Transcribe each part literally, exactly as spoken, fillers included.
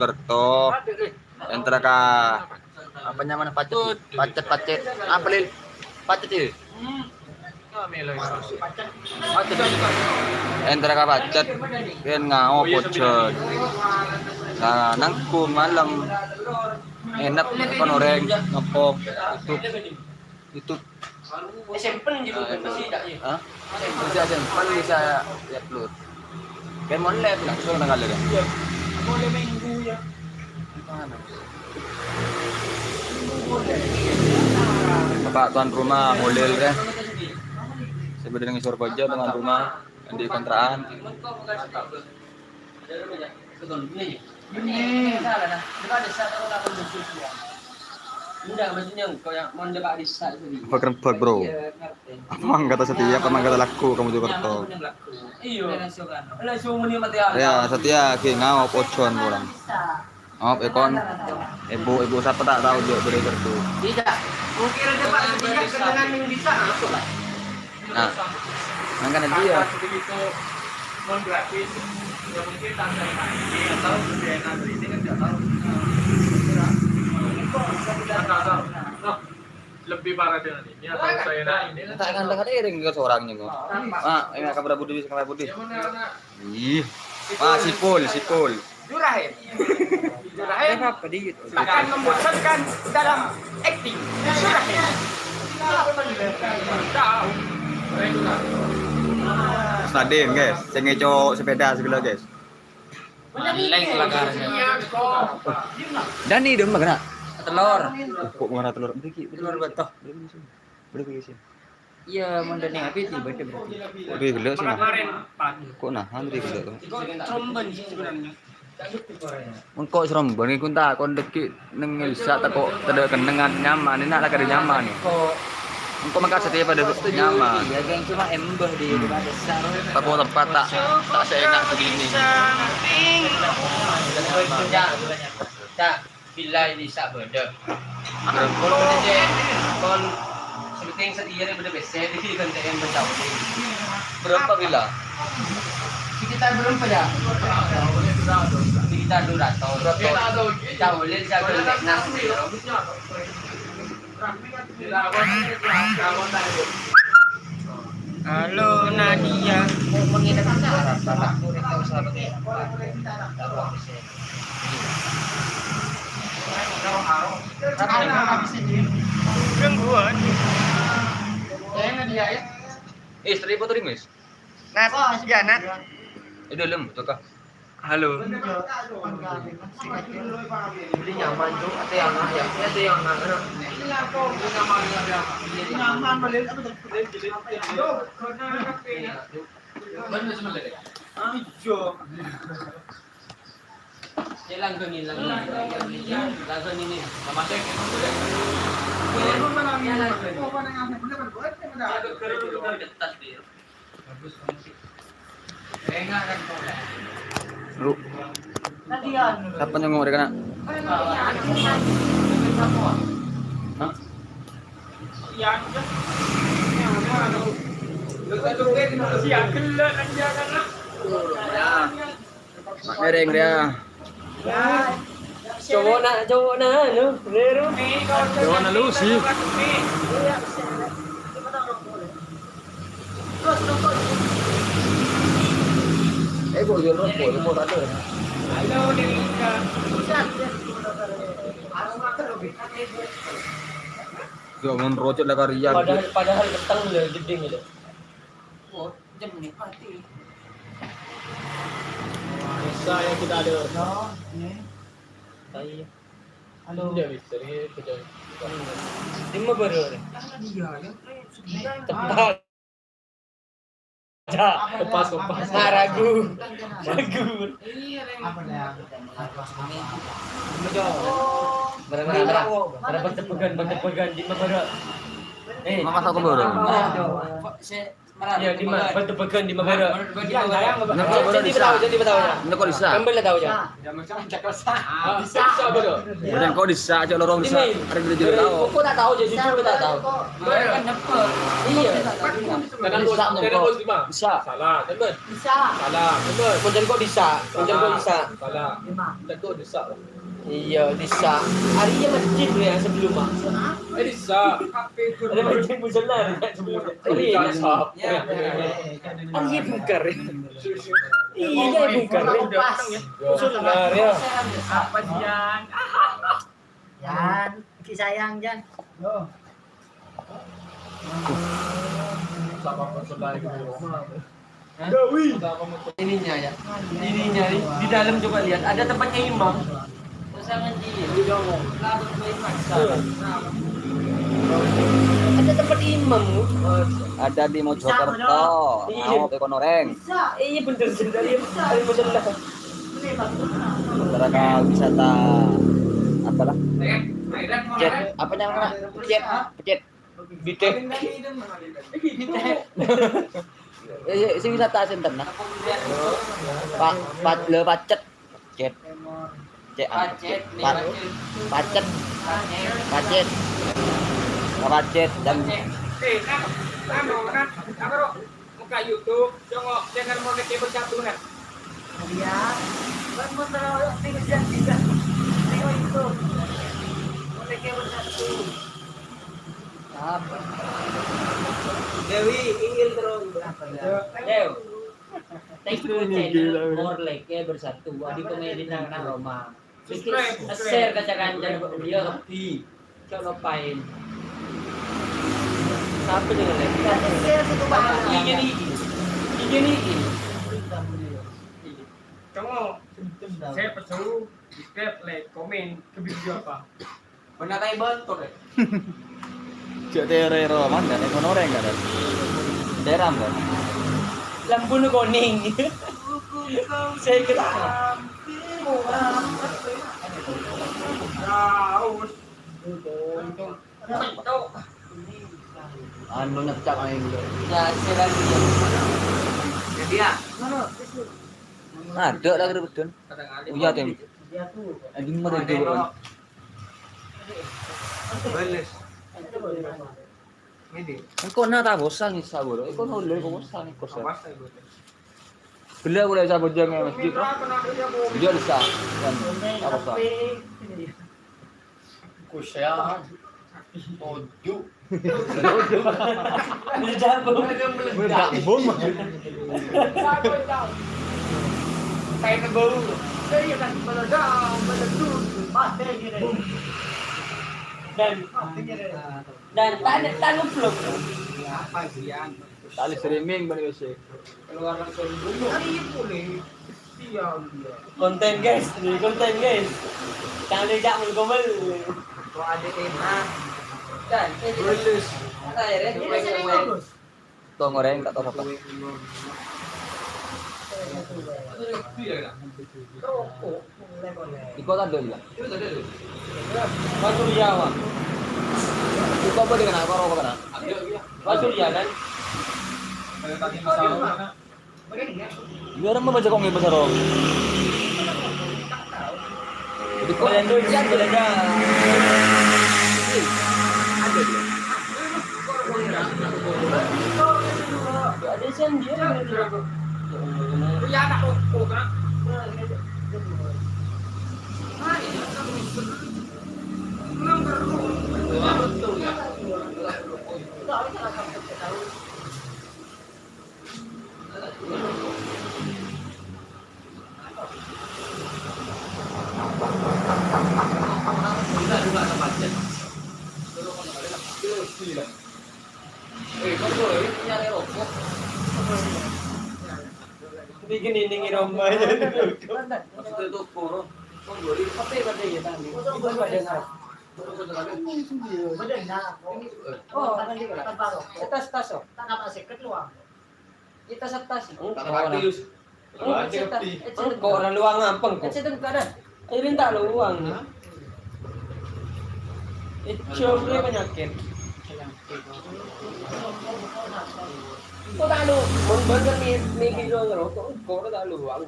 Mojokerto. Èntara ka, apa nyamana, Pacet? Pacet, Pacet. Apa, Lil? Pacet, ya? Pacet. Èntara ka Pacet. Kan ngaop ojhân. Nah, nanggung malem. Enep kon orèng ngepo. Itu. Itu. Eh, simpen gitu, kan, pasti, Cak, ya. Hah? Bisa simpen, bisa upload. Kan mau live langsung tanggal ada. Iya. Mulai minggu, ya. Mana? Bapak tuan rumah, Holil, ya. Sebenarnya ngisor kerja tuan rumah, di kontrakan. Enggak, maksudnya, kalau mau Pak Risa itu. Bro. Iya, ngerti. Apa mangkata setia, apa mangkata laku kamu juga kerto? Iya. Ya, setia, ki ngaop ojhân pulang. Ngaop, èkon. Ibu-ibu sapa tak tahu juga boleh kerto. Tidak. Mungkin ada Pak setia dengan yang bisa, apa, Pak? Nah, mangkana dia. Mon gratis, ya mungkin tanggal pagi atau berdaya nanti ini kan nggak tahu. Nggak tahu. Loh, lebih parah dengan ini atau saya nah ini? Tak akan dengar iring ke seorangnya kok. Ah, ini akan berapa Budi, sama Budi. Ih, ah, Sipul, Sipul. Jurahem. Jurahem. Apa dikit? Akan membosankan dalam acting. Jurahem. Sadin, guys, sing ngeco sepeda segala, guys. Maling lakarnya. Dani dem kena. Telur. Kok mana telur? Mriki, telur betoh. Mriki sini. Iya, mon dene api tiba deh berarti. Kok dia gelo sih, nah? Kok nahan dia gelo tuh? Seromben sih sebenarnya. Engko seromben iku tak kon deki neng Elsa tako tedek kenengan nyaman, enak lah kada nyaman. Engko mangkat setia pada nyaman. Iya, geng cuma embeh di rumah besar. Tako tempat tak, tak seenak begini. Cak, cak. Bila ini sak benda. Kon, kon sebuting setia ini benda besar di kan T M bertahun ini. Berapa bila? Sekitar berapa ya? Sekitar dua ratus. Tahun ini saya beli enam kilo. Halo, Nadia. Mau menginap di Arab, Bapak. Mau tahu sahabat saya. Gangguan. Istri apa terima, Mas? Nat, ya, Nat. Di dalam, betul kah? Halo. Jadi nyaman, Cuk. Ada yang ada, ada yang ada. Nyaman, Bang. Ayo. Langsung ini, langsung ini. Langsung ini. Sama saya. Lu. Sapa nyengok dek anak? Hah? Mak Nereng dia. Cowok nak, cowok nak, anu, Nero. Cowok nak lu sih. Eh, kok jual rokok? Rokok tak ada. Jangan rocok lah karian. Padahal, padahal petang lah jeding itu. Oh, jam ni mati. Bisa yang kita ada. No, ni. Tai. Halo. Dia bisa ni, kita. Lima baru ni. Tangan dia, yang lain sebelah. Tepat. Cak, pas, pas. Nah, ragu. Ragu. Apa dia? Barang, barang, barang. Barang percepegan, percepegan. Di mana, barang? Eh. Mama, aku baru. Ah, saya Iyâ, dimma? Bâdâ bâgân dimma bârâ'? Enggak, bârâ' dissa'. Jadi betahu, jadi betahu. Enggak, kok dissa'? Kembali tahu ya. Bisa. Bisa bârâ'? Bukan kok dissa', cok lorong dissa'. Ada di Jero tahu. Kok tak tahu, jadi jujur tak tahu. Iya. Dissa', kok. Dissa'. Salah, bener. Dissa'. Salah, bener. Bukan kok dissa', bukan kok dissa'. Salah. Bukan kok dissa'. Iya, dissa'. Arèya masjid ya sebelum, Pak. Eh, dissa'. Ada masjid musala ya sebelum. Iya, dissa'. Iya, bongkar. Iya, bongkar. Pas. Musala ya. Apa sih, Yan? Yan, ki sayang, Yan. Ininya ya. Ininya nih, di dalam coba lihat, ada tempatnya imam. Ada tempat imam. Ada di Mojokerto. Iya. Mau ke Konoreng. Iya, bener, bener. Iya, bener. Antara ke wisata apalah? Cet, apa namanya? Cet, cet. Bite. Eh, sing wisata sinten, nah? Pa-, pa-, lho, pacet. Cet. Cet, ah, pacet, pacet. Pacet. Pacet. Pacet dan eh, kan, anu, kan, apa, Bro? Buka YouTube, congok channel Moneyball Bersatu, kan? Iya. Kan mau tahu, tinggal jangan bisa. Tengok YouTube. Moneyball Bersatu. Apa? Dewi, Inggil terus. Dew. Thank you, channel Moneyball Bersatu. Adi komedi nang, nang Roma. Subscribe, subscribe. Share ka kanca-kanca, iya, lebbi. Cok lupain. Sapa jenenge? Share situ, Pak. Iya, niki. Iya, niki. Congok. Share, pesu, subscribe, like, komen, ke video apa? Bener ae bentuk, ya. Cek tero-tero, man, kan? Ekonomi, kan? Teram, kan? Lampuna konèng. Saya kira. Anu, nyecak aing, bro. Ya, saya lagi. Jadi, ya. Ada lah, kira betul. Iya, Tem. Anjing, mati dulu. Bales. Ini. Engko' na ta' bosan, Isa, bro. Engko' na udah kok bosan, engko', Sir. Gila, udah bisa bojang ya, masjid, bro. Iya, bisa. Kan, ta' bosan. Kusya. Toju. Meledak bom. Meledak bom. Saya bau. Saya kan meledak, meletus, mati gini. Dan, dan tadi, tadi belum. Apa sih, Yan? Tali streaming, Bang Yose. Keluar langsung dulu. Hari ini boleh. Iya, iya. Konten, guys, ini konten, guys. Jangan dijak menggombal. Kok ada enak? Dan, ini Bulus. Ada ya, Ren? Ini sering bagus. Tong goreng, tak tahu apa. Rokok. Iko kan dulu, Pak? Pak Surya, Pak. Iko apa dengan apa rokok, Pak? Pak Surya, kan? Biar apa baca kong ibu sarong? Jadi kok yang dulu dia ada. Ada dia. Ada sih dia. Ya, anak kok, kan? Bikin ini ngeromba aja. Maksudnya itu kurung. Kok gue di kopi pada ya tadi? Kosong gue pada ngarep. Pada enak. Oh, tanpa rokok. Setas-tas, oh. Tak apa seket luang. Kita setas. Tanpa pakai, Yus. Oh, setas. Eh, setas. Kok orang luang apa, kok? Eh, setas bukan ada. Ini tak luang. Hah? Eh, coba penyakit. Kok ta' lo, mon bâ'na mi-, mikir lo ngerokok, kok ta' lo, aku.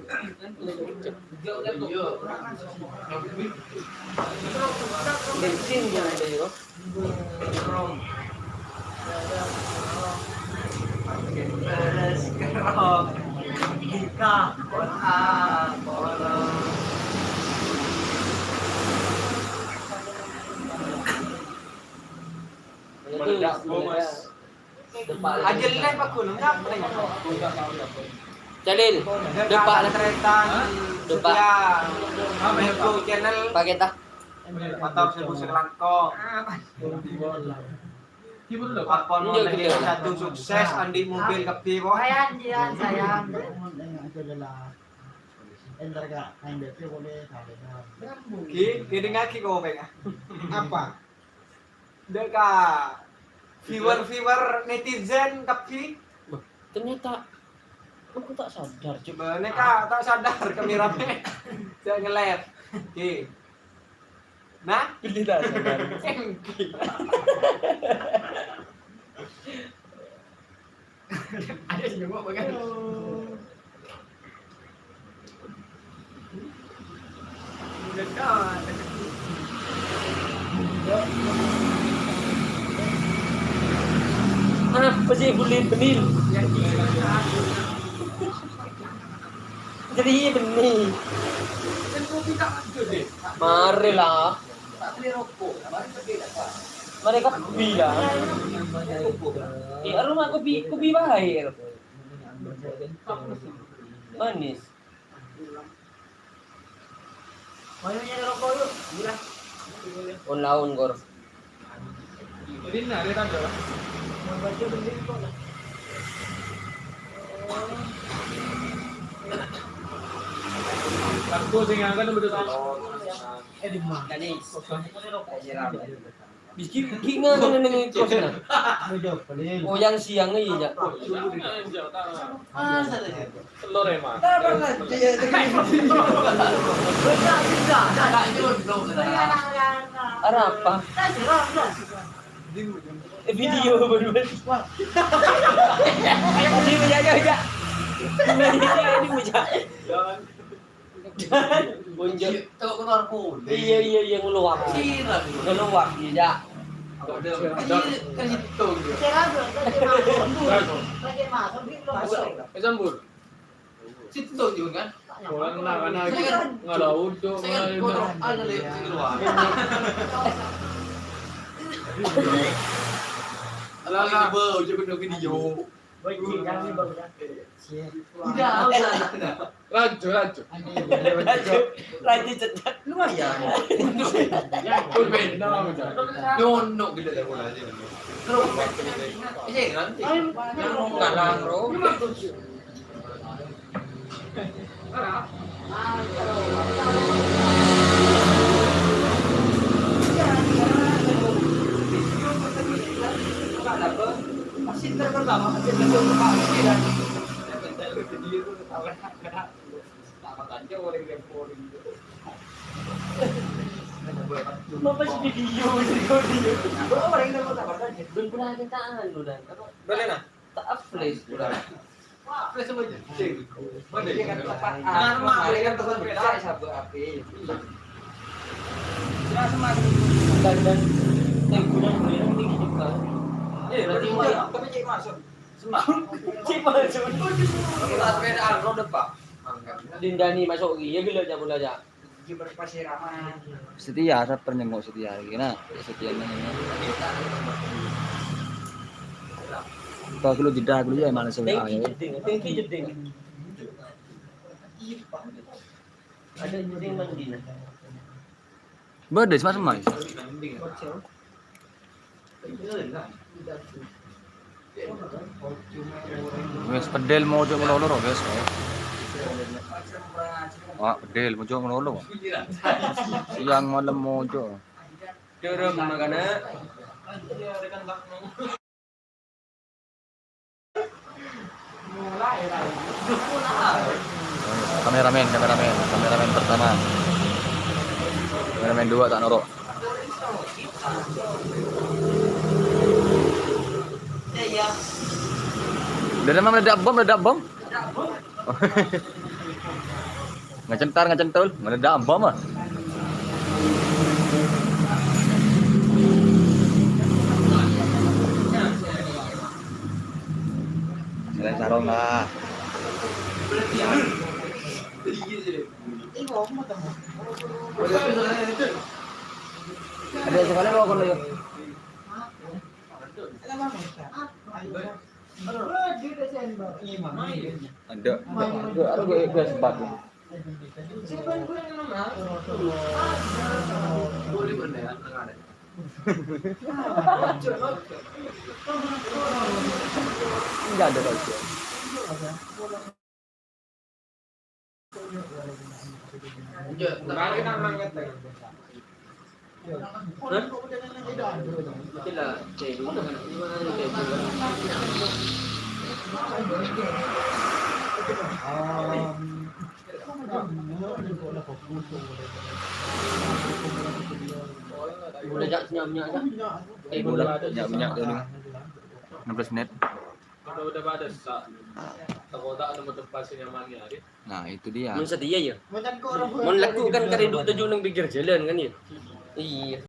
Bensin yang ada, yo. Meledak bom, Mas. Aja live aku, napa nih? Jalil, depak lah. Depak. Setia. Apa ya, Bro? Channel. Pakai tah. Motor seribu sekelangkong. Apa? Iya, nomor gitu. Satu sukses, andi' mobil kabbhi, Po. Sayang, sayang, sayang. Ki, ki, dengngaghi kok, Peng. Apa? Dâ' ka viewer-viewer netizen kabbhi. Wah, ternyata aku tak sadar, Cuk. Bâ'na ka ta' sadar kamerana. Jhâ' nge-live. Oke. Nah, beli tak sadar. Ada sih, Bang, kan? Apa sih, bulir benil? Jadi, iya, benil. Mari lah. Mari kopi lah. Iya, rumah kopi, kopi baik. Manis. Ayo nyari rokok yuk, gila. Pon laun, Gor. Aku sing angkat udah tahu. Eh, di mana? Tadi. Biji, biji nggak ada neng kosnya. Oh, yang siang aja, ya. Telur emang. Arapa? Eh, video baru. Ini aja, aja. Ini aja. Bonjol. Cok, keluar pun. Iya, iya, iya, ngeluar. Sirah. Ngeluar, iya. Iya, kan itu. Sirah, bro. Lagi masuk, lagi masuk. Eh, sambur. Situ tuh, Jun, kan? Orang lah, kan, saya kan, nggak ada uduk, saya kan nggak ada kontrol, ada lihat di luar. Alah, alah. Bau, coba dong video. Udah, udah, udah. Lanjut, lanjut. Lanjut, lanjut, cetak. Lumayan. Pun beda, udah. Nyono gitu deh, mulai aja. Terus, iya, kan? Kalah, bro. Apa sih video, video? Belum pernah ada tangan lu, Dan. Boleh, nah? Tak flash, udah. Flash sama aja. Cek. Mana? Iya kan, Pak. Nah, rumah, boleh kan, telepon beda. Saya sabar, P. Jelas, Mas. Dan, dan, dan gunanya tinggi juga. Eh, berarti tapi cek masuk. Cek masuk. Kita sepedaan, roda, Pak. Dindani masuk, iya, gila, cabut aja. Setia, sabar nyengok Setia lagi, nah. Setia ini. Tahu dulu jeda dulu ya, mana sih? Thank you, jeding. Thank you, jeding. Ada jeding mandi, nah. Beda, sama-sama. Wes, pedel mojo malolo, wes. Wah, pedel mojo malolo. Siang malam mojo. Durung makana. Kameramen, kameramen, kameramen pertama. Kameramen dua tak noro. Iya, iya. Udah, meledak bom, meledak bom. Ngacentar, ngacentul, meledak bom, ah. Selain sarong, ah. Ada sekali mau kono, ya. Ada. Ada, ada gue, gue sempat. Enggak ada lagi. Udah, jak, senyap-senyap, jak. Eh, udah, nyak-nyak dulu. Enam belas menit. Kalau udah pada sa-, takut tak nemu tempat senyamannya, Dik. Nah, itu dia. Mun sedia, ya. Mun laku kan karidu tuju nang pinggir jalan, kan, ya? Iya.